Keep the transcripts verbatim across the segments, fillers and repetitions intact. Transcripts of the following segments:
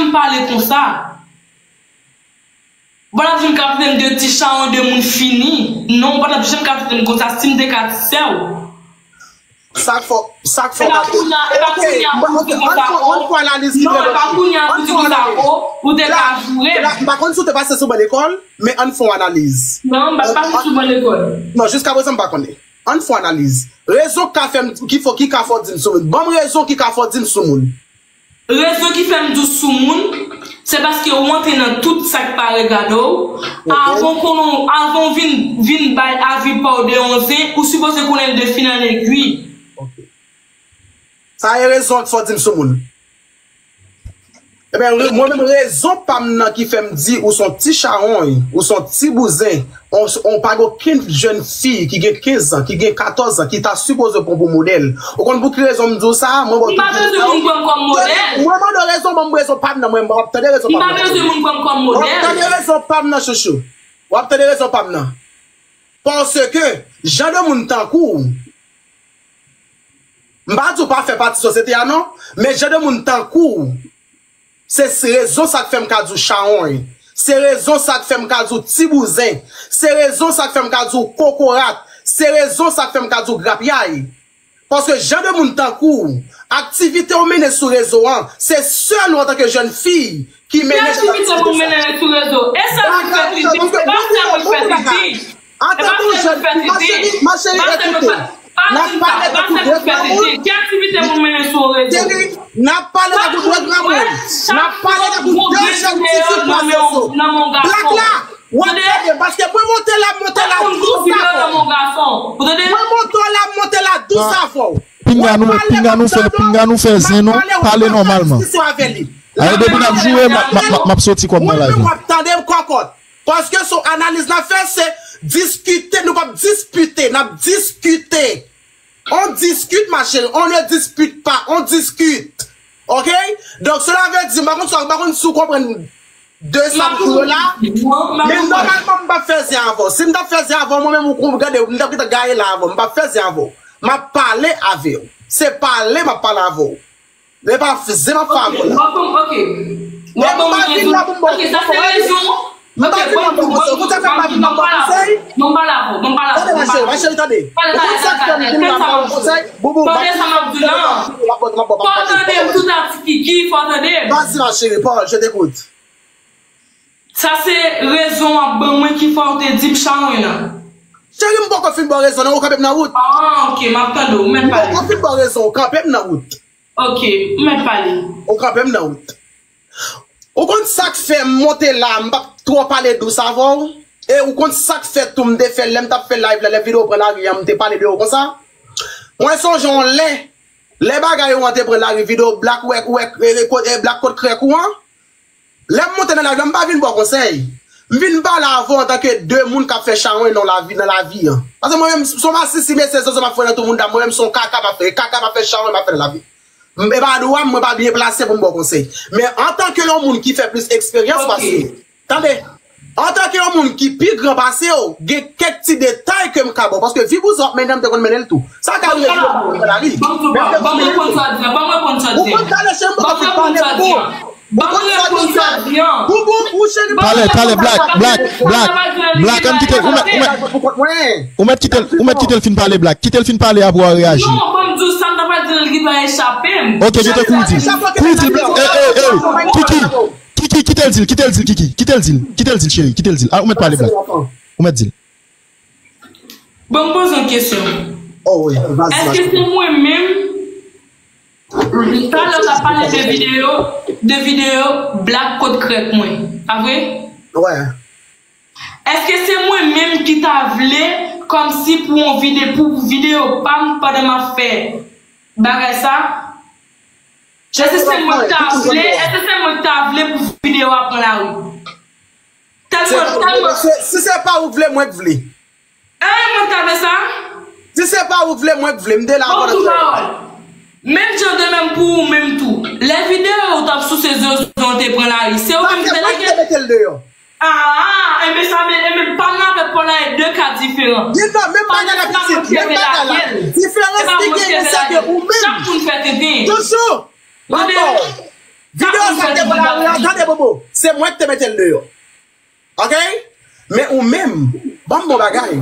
janm pale konsa. Ou pa t ap janm ka trete m de ti chawony, de moun fini. Non, ou pa t ap janm ka trete m konsa si m te ka ti sè w. Sa k fè, sa k fè w ka. E pa kounye a, e pa kounye a pou w di konsa. Ann fè analiz ki trè lojik. Non, e pa kounye a pou w di konsa, o, ou te ka joure m. M pa konn si w te pase sou ban lekòl, men ann fè yon analiz. Non, m pa t pase sou ban lekòl. Non, jiskaprezan m pa konnen. Ann fè yon analiz. Rezon k ka fè m, ki fè, ki ka fè w di m sou moun. Ban m rezon ki ka fè w di m sou moun. Rezon ki fè m di w sou moun, se paske ou antre nan tout sa k pa regade w. Avan w konnen, avan w vin, vin bay avi pa w de yon zen, ou sipoze konnen l de fil an egwi. Sa e rezon k fè w di m sou moun. Ebyen, re- mwen menm, rezon pa m nan ki fè m di ou s on ti chawony, ou s on ti bouzen, on, on pa gen okenn jèn fi ki gen kenz an, ki gen katòz an, ki ta sipoze pran pou modèl. Ou konn pou ki rezon m di w sa? Mwen ba w tout rezon. M pa bezwen moun pran m kòm modèl. Mwen mande w rezon, ban m rezon pa m nan, mwen, w ap tande rezon pa m nan. M pa bezwen moun pran m kòm modèl. W ap tande rezon pa m nan, chouchou. W ap tande rezon pa m nan. Paske, jan de moun tankou w, m pa di w pa fè pati sosyete a non, men jan de moun tankou w, se s- rezon sa k fè m ka di w chawony. Se rezon sa k fè m ka di w ti bouzen. Se rezon sa k fè m ka di w kokorat. Se rezon sa k fè m ka di w grapyay. Paske jan de moun tankou w, aktivite w mennen sou rezo an, se sèl ou antanke jèn fi ki mennen. Ki aktivite moun mennen sou rezo? E sèl moun fè titi. E pa sèl moun fè titi. Antanke yon jèn fi, ma chérie, ma chérie, écoutez. N ap pale tankou de granmoun. Ki aktivite moun mennen sou rezo? Cheri, n ap pale tankou de granmoun. N ap pale tankou de jèn ti fi pase sou. Black la, w ap tande, paske mwen monte la, m monte la dous avè w. Mwen monte la, m monte la dous avè w. Pinga nou, pinga nou fè, pinga nou fè zen non, pale nòmalman. Ayo, depi n ap joure, m ap, m ap, m ap, m ap soti kòb nan live la. Mwen menm w ap tande m kòkòt. Paske se yon analiz n ap fè, se diskite, nou p ap dispite, n ap diskite. On discute, ma chérie, on ne dispute pas, on discute. Ok? Donk, cela veut dire, m pa konn si, m pa konn si w konprann de sa m di w la. Men nòmalman, m p ap fè zen avè w. Si m t ap fè zen avè w, mwen menm, ou konn gade, m t ap gentan gaye la avè w. M p ap fè zen avè w. M ap pale avè w. Se pale m ap pale avè w. E pa zen m ap fè avè w la. Ok, ok. E m pa vin la pou m ba w konsèy. M pa vin la pou m ba w konsèy. Ou konn sa k fè m pa vin la pou m ba w konsèy? Tande, ma chérie, ma chérie, tande. Ou konn sa k fè m vin la pou m ba w konsèy? Boubou, m pa vin la pou m ba w konsèy. Fò tande m tout a ti kiki, fò tande m. Vas-y, ma chérie, parle, je t'écoute. Sa se rezon rezon w ap ban mwen ki fè w te di m chawony nan. Cheri, m poko fin ba w rezon, non, ou kanpe m nan wout. Ah, ok, m ap tande w, ou mèt pale. M poko fin ba w rezon, ou kanpe m nan wout. Ok, ou mèt pale. Ou kanpe m nan wout. Ou konn sa k fè m monte la, m p ap twò pale dous avè w? E ou konn sa k fè tou m te fè lè m t ap fè live la, lè videyo pran lari a, m te pale de ou konsa? Mwen sonje yon lè, lè bagay ou an te pran lari, videyo Black wè, wè, e, e, ko-, e, Black kot krèk ou an. Lè m monte nan live la, m pa vin ba w konsèy. M vin pale avè w antanke de moun k ap fè chawony nan lavi, nan lavi an. Paske mwen menm, se yon masisi mesye zozo m ap fè nan tout moun dam, mwen menm se yon kaka m ap fè, e kaka m ap fè, chawony m ap fè nan lavi. M, e pa dwa m, mwen pa byen plase pou m ba w konsèy. Men antanke yon moun ki fè plis eksperyans pase w, tande, antanke yon moun ki pi gran pase w, gen kèk ti detay ke m ka ba w. Paske vi bouzen w ap mennen an, m te konn mennen l tou. Sa ka rive, vi bouzen w ap mennen l. Ban m reponn sa w di an, ban m reponn sa w di an. Ou konn tande cheri m poko fin pale pou ou. Ban m reponn sa w di an. Boubou, ou cheri m poko fin pale. Talè, talè, Black, Black, Black, Black, ann kite l, ou mèt, ou mèt, ou mèt kite l, ou mèt kite l fin pale, Black. Kite l fin pale, apre w a reyaji. Non, ban m di w sa m ta pral di l, li dwe echape m. Ok, gen tan kou w di l. Kou w di l, Black. Ey, ey, ey, Kiki, Kiki, kite l di l, kite l di l, Kiki, kite l di l, kite l di l, cheri, kite l di l. A, ou mèt pale, Black. Ou mèt di l. Bon, m poze yon kesyon. Oh, wi, vas-y, vas-y. Èske se mwen menm? Talè w t ap pale de videyo, de videyo Black kot krèk mwen, pa vre? Wè. Èske se mwen menm ki ta vle kòmsi pou yon vide-, pou videyo pa m pandan m ap fè bagay sa? Èske se mwen ki ta vle, èske se mwen ki ta vle pou videyo a pran lari? Tèlman, tèlman. Si se pa ou k vle, mwen k vle. Hein, mwen ta vle sa? Si se pa ou k vle, mwen k vle. M de la avè w. Bon, tou pawòl. Menm jan de menm pou ou menm tou. Lè videyo ou t ap souse zozo an te pran lari, se ou menm ki te lage? Mwen ki te mete l deyò. Ah, enben sa vle, enben pa m nan avèk Paula e de ka diferan. Gen nan menm bagay la pitit, menm bagay la. Diferans ki genyen se ke ou menm. Chak moun fè tenten. Toujou. Tande. Videyo sa te pran lari an, tande Bobo. Se mwen ki te mete l deyò. Ok? Men ou menm, ban m bon bagay.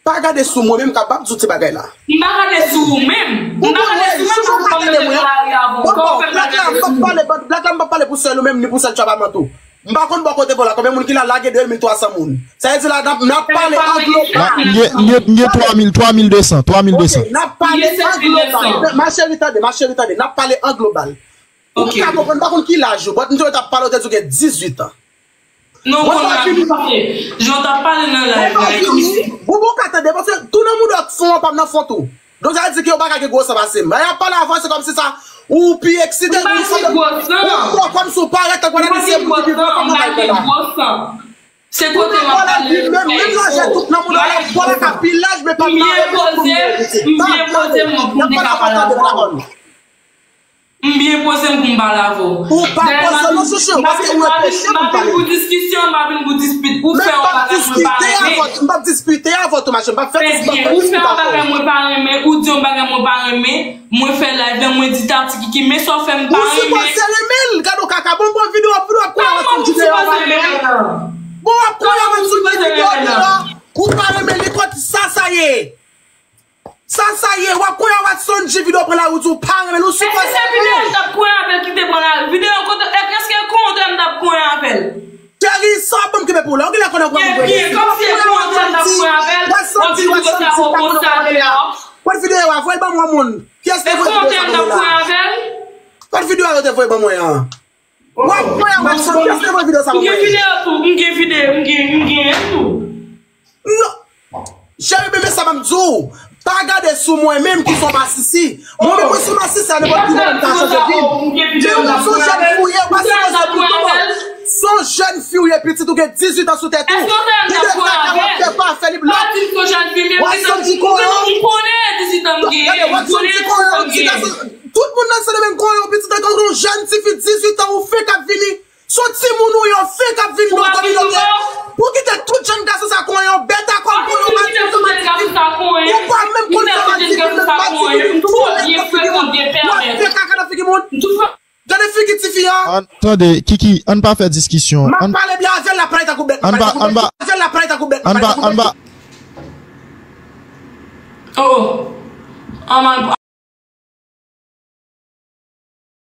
Pa gade sou mwen menm k ap di w ti bagay la. M pa gade sou ou menm. M pa gade sou ou menm pou fè m mete nan lari avè w. Bon, bon, Black la, m p ap pale, Black la, m p ap pale pou sèl ou menm, ni pou sèl Tchwabaman tou. M pa konn bò kote Paula, konbyen moun ki la, lage de mil twa san moun. Sa vle di la, n ap, n ap pale an global. M gen, m gen, m gen twa mil, twa mil de san, twa mil de san. Ok, n ap pale an global. Ma cheri, tande, ma cheri, tande, n ap pale an global. Ou ka konprann, m pa konn ki laj ou, but m te wè w t ap pale, ou te di w gen dizuit an. Non, mwen pa vini. Jan w t ap pale nan live la, e kòmsi. Bobo ka tande, paske tou nan mouda w k fon an, pa m nan fon tou. Donk, sa vle di ke ou pa ka gen gwo san pase m. Lè y ap pale avè w, se kòmsi sa, ou pi eksite, ou sanble, ou fò kòmsi ou parèt tankou w ap di se moun ki pi gwo san nan live la. Se kote m ap pale. Menm, menm lajè tout nan mouda w la, vwa la ka pi laj, men pa m nan reponn pou m merite. M byen poze m pou m te ka pale avè w. M byen poze m pou m pale avè w. Ou pa poze non, chouchou, paske ou anpeche m pale. M pa vin pou diskisyon, m pa vin pou dispit. Ou fè yon bagay mwen pa renmen. M p ap diskite avè w, m p ap dispite avè w tou, ma cheri, m p ap fè dispit, m p ap fè dispit avè w. Ou fè yon bagay mwen pa renmen, ou di yon bagay mwen pa renmen, mwen fè live la, mwen di Tati Kiki, men sa w fè m pa renmen. Ou sipoze renmen l, gade w kaka, bon, bon, videyo, videyo ap kouri avèk yon videyo pa renmen. Bon, w ap kouri avèk yon videyo deyò, ou pa renmen li, kot sa sa ye? Sa sa ye, w ap kouri avèk Sondji, videyo pran lari, ou di w pa renmen l, ou sipoze renmen l. Èske se videyo m t ap kouri avè l ki te pran lari? Videyo kote, èske kontè m t ap kouri avè l? Cheri, sa w ap ban m kenbe pou ou la, ou genlè konnen w pran mwen. Ebyen, kòmsi e kontè m t ap kouri avè l, w ap di m konsa, w konsa, w konsa. Kot videyo a, voye l ban mwen, moun. Kiyès te voye videyo sa ban mwen la? Kot videyo a yo te voye ban mwen an? W ap pran yon aksyon, kiyès te voye videyo sa ban mwen? M gen videyo tou, m gen videyo, m gen, m gen tou. Non. Cheri, men, men sa m ap di w. Pa gade sou mwen menm ki se yon masisi. Mwen menm, mwen se yon masisi, a nenpòt ki moman m ka chanje vi m. Cheri, se yon jèn fi w ye, w pa sipoze di tou. Se yon jèn fi w ye, pitit, ou gen dizuit an sou tèt ou. Ou gen kaka w ap fè pa fè li blòk. W ap santi konnen w. Gade, w ap santi konnen w, ti gason. Tout moun nan Sendomeng konnen yon pitit, yon jèn tifi dizuit an, ou fenk ap vini. Se yon timoun ou ye, ou fenk ap vini nan yon kominote. Pou kite tout jèn gason sa konnen yon bèt a kòb, konnen yon madifi, ou pa menm konn fè madifi, menm madifi, menm tou, w ap fè kaka nan figi moun. Gade figi tifi an. Tande, Kiki, ann pa fè diskisyon. M ap pale byen avè l, l ap pale tankou bèt. Ann pa, ann pa, ann pa, ann pa. Oh, oh. An mal,